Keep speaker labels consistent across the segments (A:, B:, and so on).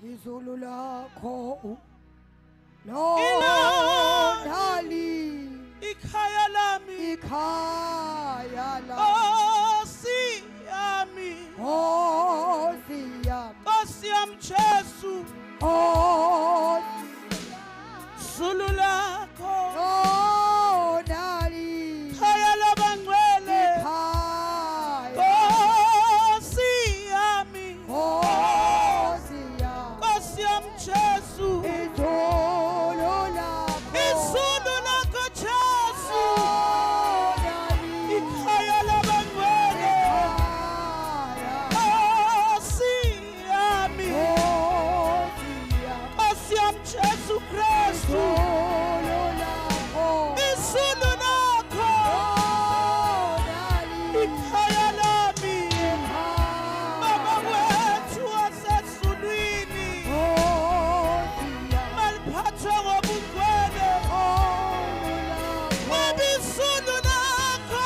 A: Izulu lakho lonali
B: ikhaya lami,
A: ikhaya lami,
B: Nkosi yami,
A: Nkosi yami,
B: Nkosi yami Jesu,
A: Nkosi
B: Zulu lakho
A: lonali
B: ikhaya labangcwele,
A: ikhaya,
B: Nkosi yami,
A: Nkosi yami,
B: Nkosi yami Jesu,
A: izulu lakho,
B: izulu lakho Jesu,
A: lonali
B: ikhaya labangcwele,
A: ikhaya,
B: Nkosi yami,
A: Nkosi yami,
B: Nkosi yami Jesu Kristu,
A: izulu lakho,
B: izulu lakho
A: lonali
B: ikhaya lami, Baba
A: ikhaya,
B: wethu wasezulwini,
A: Nkosi yami,
B: maliphathwe ngobungcwele,
A: izulu lakho,
B: ngoba izulu lakho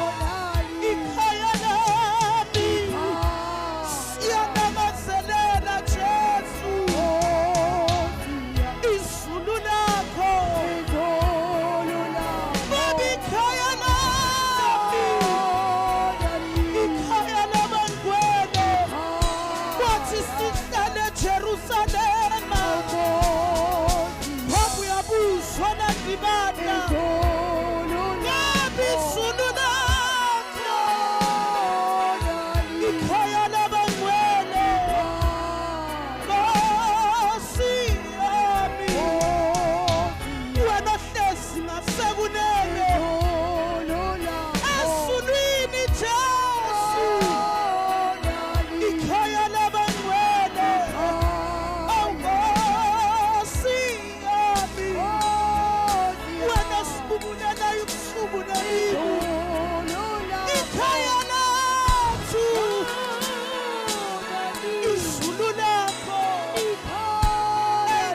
A: lonali
B: ikhaya lami,
A: ikhaya,
B: siyanamazelela Jesu,
A: Nkosi yami,
B: izulu lakho,
A: izulu lakho,
B: ngoba ikhaya lami,
A: lonali
B: ikhaya labangcwele, kwathi sihlale eJerusalema, phambi uyabuzwa nandibana, ngabe izulu lakho, ikhaya labangcwele, Nkosi yami, wena ohlezi ngasekunene ezulwini Jesu, ikhaya labangcwele, Nkosi yami, wena sibubulelayo ubusuku nemini, ikhaya lethu, izulu lakho,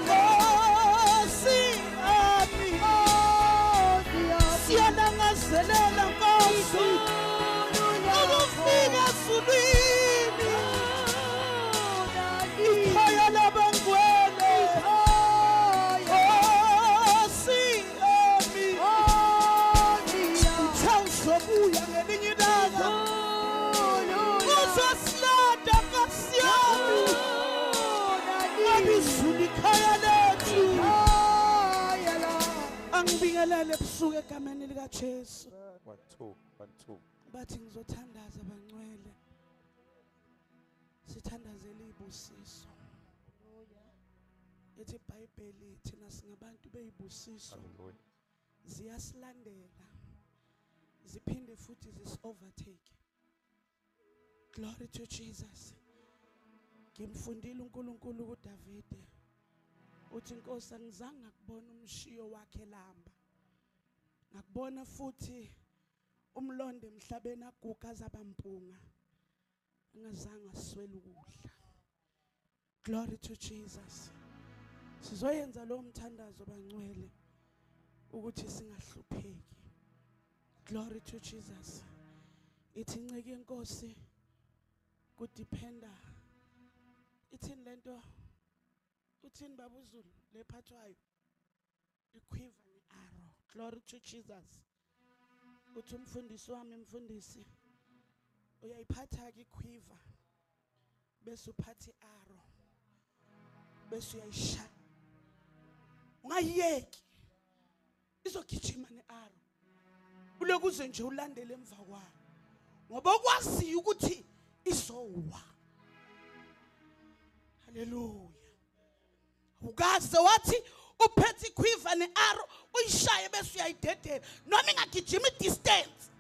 B: Nkosi yami, siyalangazelela Nkosi ukufika ezulwini, ikhaya labangcwele, Nkosi yami, uthe uzobuya ngelinye ilanga uzosilanda Nkosi yami, ngabe izulu ikhaya lethu. Angibingelele ebusuku egameni likaJesu.
C: 1 2 1 2.
B: Bathi ngizothandaza bangcwele, sithandazele izibusiso. Ethi iBhayibheli thina singabantu beyibusiso,
C: Hallelujah.
B: ziyasilandela ziphinde futhi zisi-overtake. Glory to Jesus. Ngimfundile uNkulunkulu kuDavide, uthi Nkosi angizange ngakubona umshiyo wakhe lamba, ngakubona futhi umlondo emhlabeni aguga azabampunga, angazange aswele ukudla. Glory to Jesus. Sizoyenza lo mthandazo bangcwele ukuthi singahlupheki. Glory to Jesus. Ithi inceke yenkosi kudependa, ithini lento, uthini baba uZulu lephathwayo, iquiver ne-arrow. Glory to Jesus. Uthi umfundisi wami, mfundisi uyayiphatha ke iquiver bese uphatha i-arrow bese uyayishaya, ungayiyeki izogijima ne-arrow, ulokuze nje ulandele emva kwayo ngoba okwaziyo ukuthi izowa. Haleluya. Ukaze wathi uphethe iquiver ne-arrow uyishaye bese uyayidedela noma ingagijima i-distance,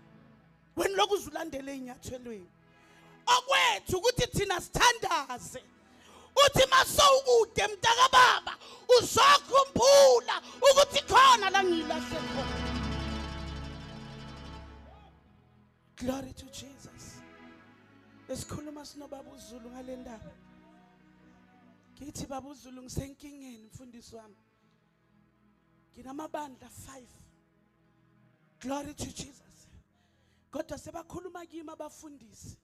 B: wena lokhu uzulandele ey'nyathelweni. Okwethu ukuthi thina sithandaze, uthi masowukude mntakababa uzokhumbula ukuthi khona la ngiyilahle khona. Glory to Jesus. Esikhuluma sinobaba uZulu ngale ndaba, ngithi baba uZulu ngisenkingeni mfundisi wami, nginamabandla 5. Glory to Jesus. Kodwa sebakhuluma kimi abafundisi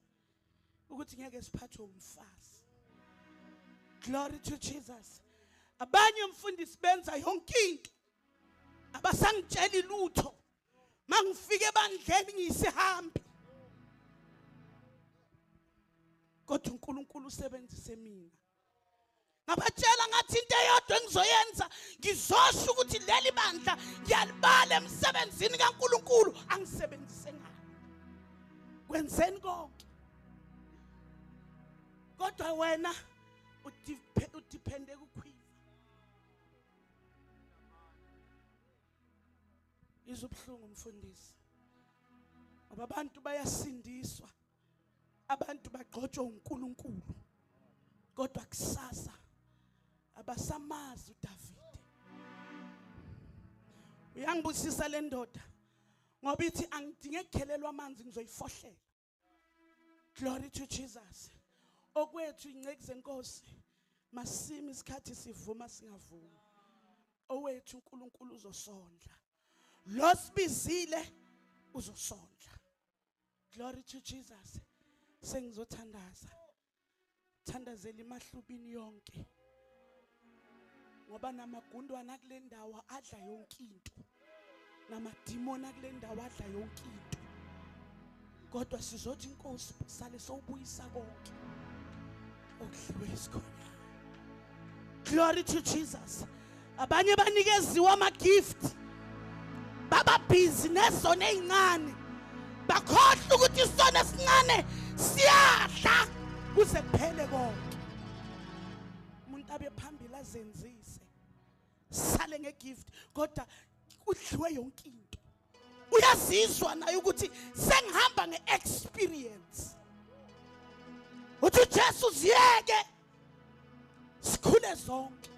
B: ukuthi ngeke siphathwe umfazi. Glory to Jesus. Abanye mfundisi benza yonke into, abasangitsheli lutho. Mangifike ebandleni ngiyisihambi, kodwa uNkulunkulu usebenzise mina. Ngabatshela ngathi into eyodwa engizoyenza, ngizosho ukuthi leli bandla ngiyalibala emsebenzini kaNkulunkulu angisebenzise ngalo. Kwenzeni konke, kodwa wena udiphende kukhwiva. Izubuhlungu mfundisi, ngoba abantu bayasindiswa, abantu bagcotshwa uNkulunkulu, kodwa kusasa abasamazi uDavide. Uyangibusisa le ndoda ngoba ithi angidinge ukukhelelwa amanzi, ngizoyifohlela. Glory to Jesus. Okwethu inceki zenkosi, masimi isikhathi sivuma singavumi. Owethu uNkulunkulu uzosondla, lo sibizile uzosondla. Glory to Jesus. Sengizothandaza, thandazela imahlubini yonke, ngoba namagundwana kule ndawo adla yonke into, namadimoni akule ndawo adla yonke into, kodwa sizothi inkosi sale sowubuyisa konke okudliwe isikhonyana. Glory to Jesus. Abanye banikeziwe ama-gift, baba busy nezono ey'ncane, bakhohlwa ukuthi isono esincane siyadla kuze kuphele konke. Umuntu abe phambili azenzise, sale ngegift, kodwa kudliwe yonke into. Uyazizwa naye ukuthi sengihamba nge-experience. Uthi uJesu ziyeke sikhule zonke,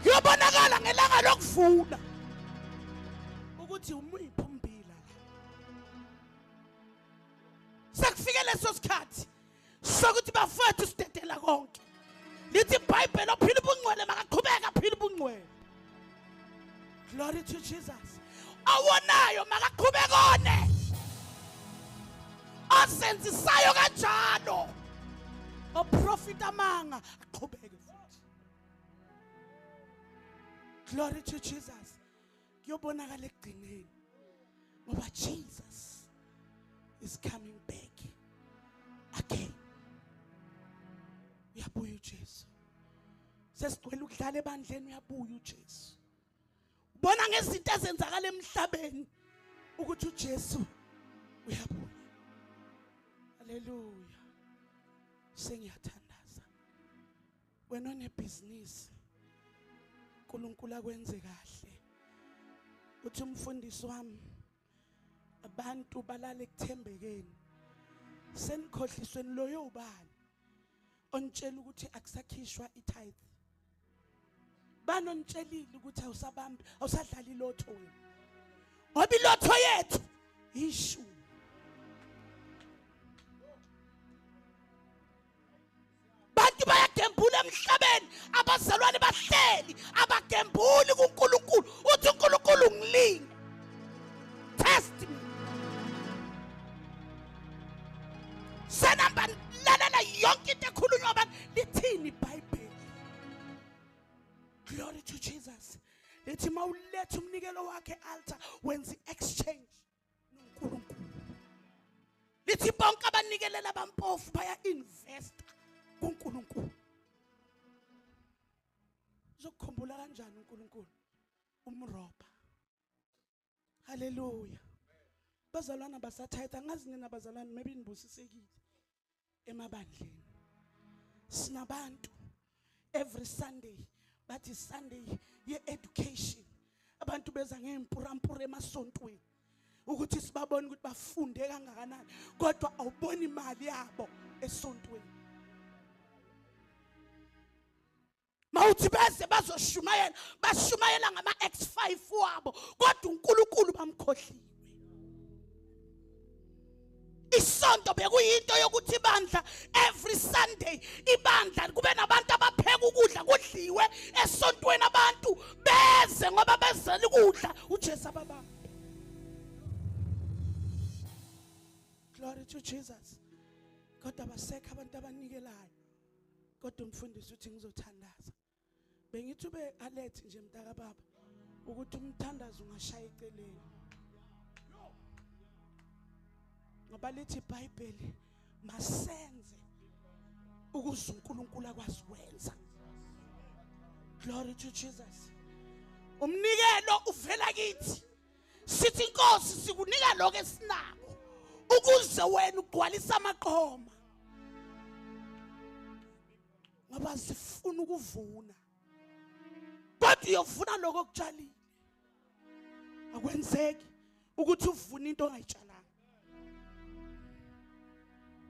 B: kuyobonakala ngelanga lokuvuna ukuthi umiphi umbila la. Sekufike leso sikhathi sokuthi bafowethu sidedela konke. Lithi iBhayibheli, ophila ubungcwele makaqhubeka aphile ubungcwele. Glory to Jesus. Awonayo makaqhubeke one, osenzisayo kanjalo, oprofita amanga aqhubeke futhi. Glory to Jesus. Kuyobonakala ekugcineni, ngoba Jesus is coming back again. Uyabuya uJesu. Sesigcwele ukudlala ebandleni, uyabuya uJesu. Ubona ngezinto ezenzakala emhlabeni ukuthi uJesu uyabuya. Haleluya. Sengiyathandaza. Wena onebhizinisi, uNkulunkulu akwenze kahle. Uthi umfundisi wami, abantu balala ekuthembekeni, senikhohlisweni loyo ubani onitshela ukuthi akusakhishwa itithe, banonitshelile ukuthi awusabambi, awusadlali ilotho wena, ngoba ilotho yethu ishumi. Bantu bayagembula emhlabeni, abazalwane bahleli abagembuli kuNkulunkulu. Uthi uNkulunkulu ngilinge, test me. Senamba lalela yonke into ekhulunywa abantu, lithini iBhayibheli? Glory to Jesus. Lithi mawuletha umnikelo wakhe altar, wenza i-exchange noNkulunkulu. Lithi bonke abanikelela abampofu baya invest kuNkulunkulu. Uzokukhumbula kanjani uNkulunkulu umroba? Haleluya. Bazalwana basathayitha, angazi nina bazalwane, maybe nibusisekile emabandleni. Sinabantu every Sunday bathi Sunday ye-education, abantu beza ngey'mpurampura emasontweni ukuthi sibabone ukuthi bafunde kangakanani, kodwa awuboni imali yabo esontweni. Mawuthi beze bazoshumayela, bashumayela ngama-X5 wabo, kodwa uNkulunkulu bamkhohliwe. Isonto bekuyinto yokuthi ibandla every Sunday ibandla kube nabantu abapheka ukudla kudliwe esontweni, abantu beze ngoba bezela ukudla uJesu ababambe. Glory to Jesus. Kodwa basekho abantu abanikelayo. Kodwa umfundisi uthi ngizothandaza. Bengithi ube alert nje mntaka baba ukuthi umthandazo ungashaya eceleni. Ngoba lithi iBhayibheli masenze ukuze uNkulunkulu akwazi ukwenza. Glory to Jesus. Umnikelo uvela kithi. Sithi inkosi sikunika lokho esinako ukuze wena ugcwalise amaqoma. Ngoba sifuna ukuvuna. Kodwa uyovuna lokho okutshalile. Akwenzeki ukuthi uvune into ongayitshalanga.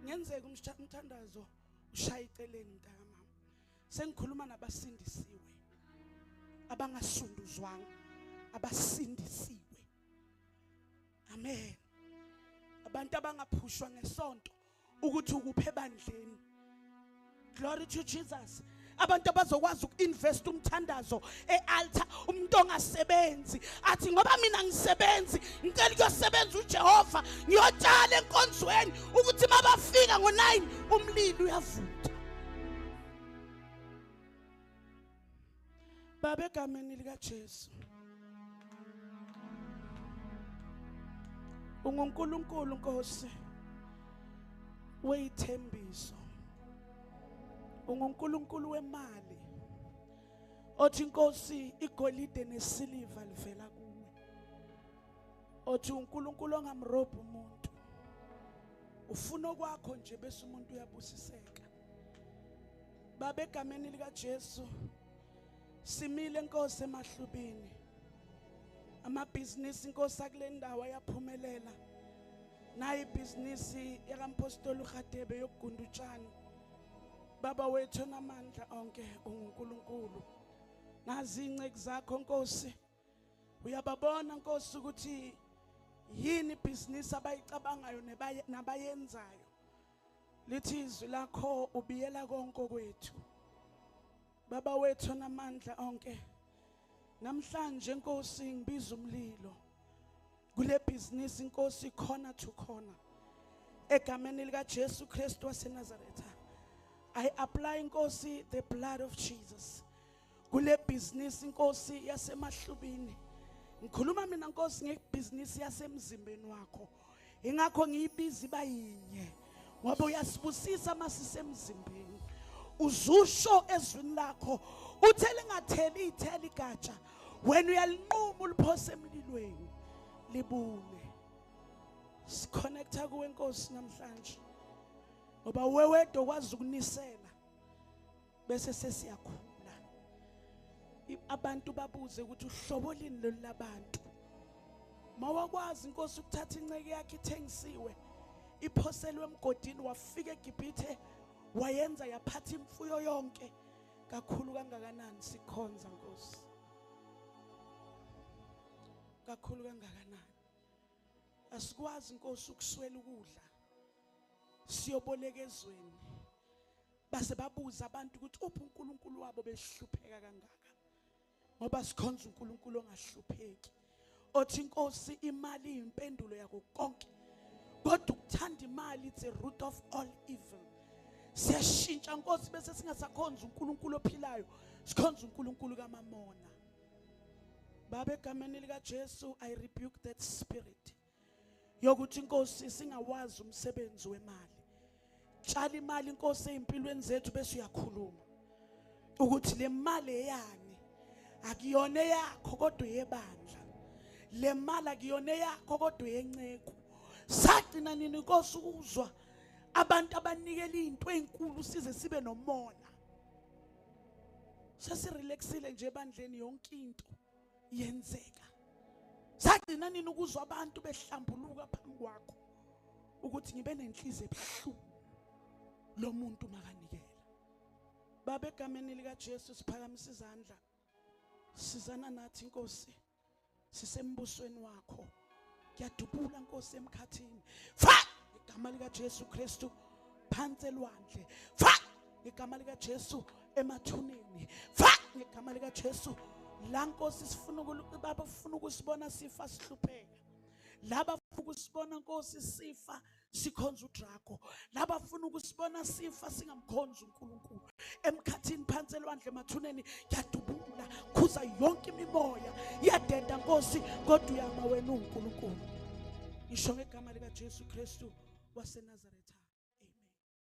B: Ngenzeka umthandazo ushaya iceleni mntaka mama. Sengikhuluma nabasindisiwe abangasunduzwanga abasindisiwe. Amen. Abantu abangaphushwa ngesonto ukuthi ukuphe ebandleni. Glory to Jesus. Abantu abazokwazi uku-invest umthandazo e-altar, umuntu ongasebenzi athi ngoba mina ngisebenzi ngicela ukuyosebenza uJehova, ngiyotshala enkonzweni ukuthi mabafika ngo-9 umlilo uyavutha. Baba, egameni likaJesu, unguNkulunkulu Nkosi weyithembiso, unguNkulunkulu wemali, othi Nkosi igolide nesiliva livela kuwe, othi uNkulunkulu ongamrobhi umuntu, ufuna okwakho nje bese umuntu uyabusiseka. Baba, egameni likaJesu, simile Nkosi emahlubini. Amabhizinisi Nkosi akule ndawo ayaphumelela. Nayi ibhizinisi yakaMpostoli uHadebe yokugunda utshani. Baba wethu onamandla onke, unguNkulunkulu. Nazi inceku zakho Nkosi. Uyababona Nkosi ukuthi yini ibhizinisi abayicabangayo nabayenzayo. Lithi izwi lakho ubiyela konke kwethu. Baba wethu onamandla onke, namhlanje Nkosi ngibiza umlilo kule business Nkosi, corner to corner, egameni lika Jesu Kristu waseNazaretha. I apply Nkosi the blood of Jesus kule business Nkosi yasemahlubini. Ngikhuluma mina Nkosi ngebusiness yasemzimbeni wakho, ingakho ngiyibiza ibayinye, ngoba uyasibusisa masisemzimbeni. Uzusho ezwini lakho uthe lingatheli ithela igatsha, wena uyalinquma uliphose emlilweni libune. Siconnecta kuwe Nkosi namhlanje, ngoba wewedwa okwazi ukunisela bese sesiyakhula. Abantu babuze ukuthi uhlobo lini lolu labantu. Mawakwazi Nkosi ukuthatha inceke yakhe ithengisiwe iphoselwe emgodini, wafika eGibhithe wayenza yaphatha imfuyo yonke, kakhulu kangakanani sikhonza Nkosi, kakhulu kangakanani. Asikwazi Nkosi ukuswela ukudla, siyoboleka ezweni, base babuza abantu ukuthi uphi uNkulunkulu wabo behlupheka kangaka, ngoba sikhonza uNkulunkulu ongahlupheki, othi Inkosi imali impendulo yako konke, kodwa ukuthanda imali it's a root of all evil. Siyashintsha Nkosi, bese singasakhonza uNkulunkulu ophilayo, sikhonza uNkulunkulu kaMamona. Baba, egameni lika Jesu, I rebuke that spirit yokuthi Inkosi singawazi umsebenzi wemali. Tshala imali Inkosi ezimpilweni zethu, bese uyakhuluma ukuthi le mali eyani, akuyona eyakho kodwa eyebandla, le mali akuyona eyakho kodwa eyenceku. Sagcina nini Inkosi ukuzwa abantu abanikela izinto ezinkulu size sibe nomona? Sesirelaxile nje ebandleni, yonke into yenzeka. Sagcina nini ukuzwa abantu behlambuluka phambi kwakho ukuthi ngibe nenhliziyo ebuhlungu lo muntu makanikela? Baba, egameni lika Jesu, siphakamisa izandla, sizana nathi Nkosi, sisembusweni wakho. Kuyadubula Nkosi emkhathini. Fa igama lika Jesu Kristu phansi elwandle, fa ngegama lika Jesu emathuneni, fa ngegama lika Jesu. La Nkosi sifuna, baba ufuna ukusibona sifa sihlupheka, laba ufuna ukusibona Nkosi sifa. Sikhonza uDrago. Labafuna ukusibona sifa singamkhonza uNkulunkulu. Emkhathini phansi elwandle emathuneni ngiyadubula, khuza yonke imimoya. Iyadeda Nkosi, kodwa uyama wena uNkulunkulu. Ngisho ngegama lika Jesu Kristu waseNazaretha.